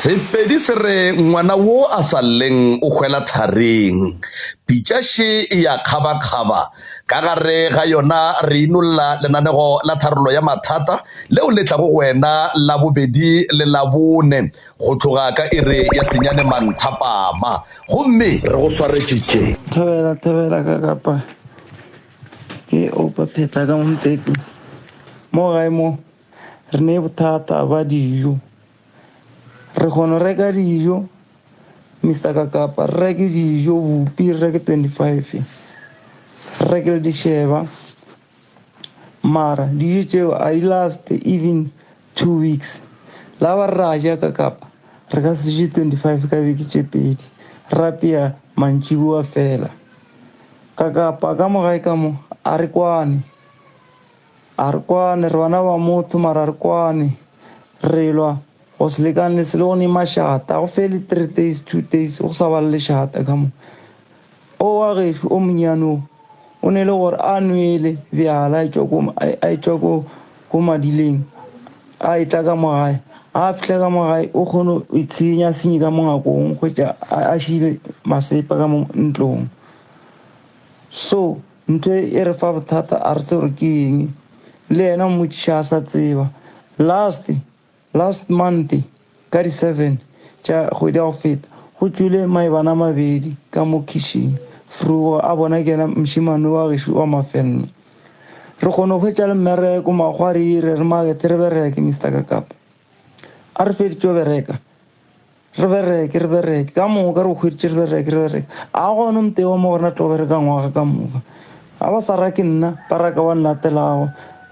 Sepedi se re ngwana wo a sa lleng o hwela tharing. Pitša še e ya kgabakgaba. Ka gare ga yona re inolla lenanego la tharollo ya mathata leo le tlago go wena Labobedi le Labone go tloga ka iri ya senyane manthapama. Gomme re go swaretše tše. Thobela, thobela ka kapa ke opa pheta ka mompete mo gae mo re ne bothata ba dijo re kgona go reka dijo Mister Kakapa re reke dijo bupi re reke 25 re reke le disheba mara dijo tšeo a di last even two weeks la ba re ra ja Kakapa re ka se je 25 ka beke tše pedi re apea mantšiboa fela Kakapa ka mo gae ka mo a re kwane A re kwane, re bana ba motho mara a re kwane. Re lwa go se lekane se le go ne mašata, go fele three days, two days go sa ba le lešata ka mo. O wa gešo o monnyane o, o ne le gore a nwele bjala a etšwa ko a etšwa ko ko madileng a etla ka mo gae. A fihla ka mo gae o kgone go itshenya a senye ka mo ngakong hwetša a šile masepa ka mo ntlong. So Ntho e re fa bothata a re tsebe gore ke eng. Le yena mmotšiša a sa tseba. Last last month ka di seven tša kgwedi ya go feta go tšwile maebana a mabedi ka mo kitchen. Frugo a bona ke yena mošemane wa gešo wa Mafenno. Re kgone go hwetša le mmereko makgwa re ire re makete re bereke Mister Kakapa. A re feditše go bereka Re bereke, re bereke ka moka, re hweditše re bereke, re bereke. A gona motee wa mo go rena tlo bereka ngwaga ka moka. Ga ba sa rake nna, ba raka wa nlatelago,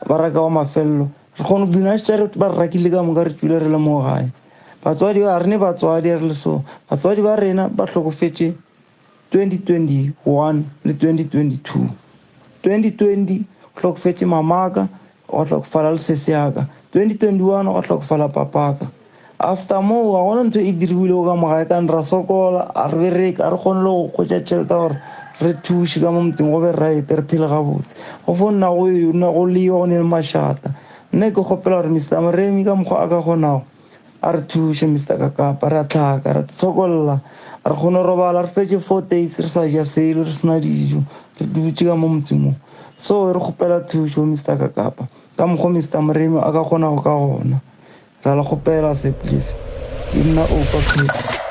ba raka wa mafelelo. Re kgone go dina tša re ba re rakile ka moka re tšwile re le mo gae. Batswadi ba re ne batswadi re le so. Batswadi ba rena ba hlokofetše 2021 le 2022. 2020 go hlokofetše mamaka, gwa hlokofala le sesi yaka. 2021 gwa hlokofala papaka. After moo ga gona ntho e dirilwego ka mo gae kane ra sokola, a re bereke, a re kgone le go hwetša tšhelete ya gore re thuše ka mo motseng go be right, re phele gabotse. Go fo nna go nna go lewa go ne le mašata. Nna ke kgopela gore Mister Moremi ka mokgwa a ka kgonago a re thuše Mister Kakapa, re a tlhaka, re tshokolla, re kgone go robala, re fetše four days re sa ja selo, re sena dijo, re dutše ka mo motseng mo. So re kgopela thušo Mister Kakapa ka mokgwa Mister Moremi a ka kgonago ka gona. Ra le kgopela se please. Ke nna Oupa Pheta.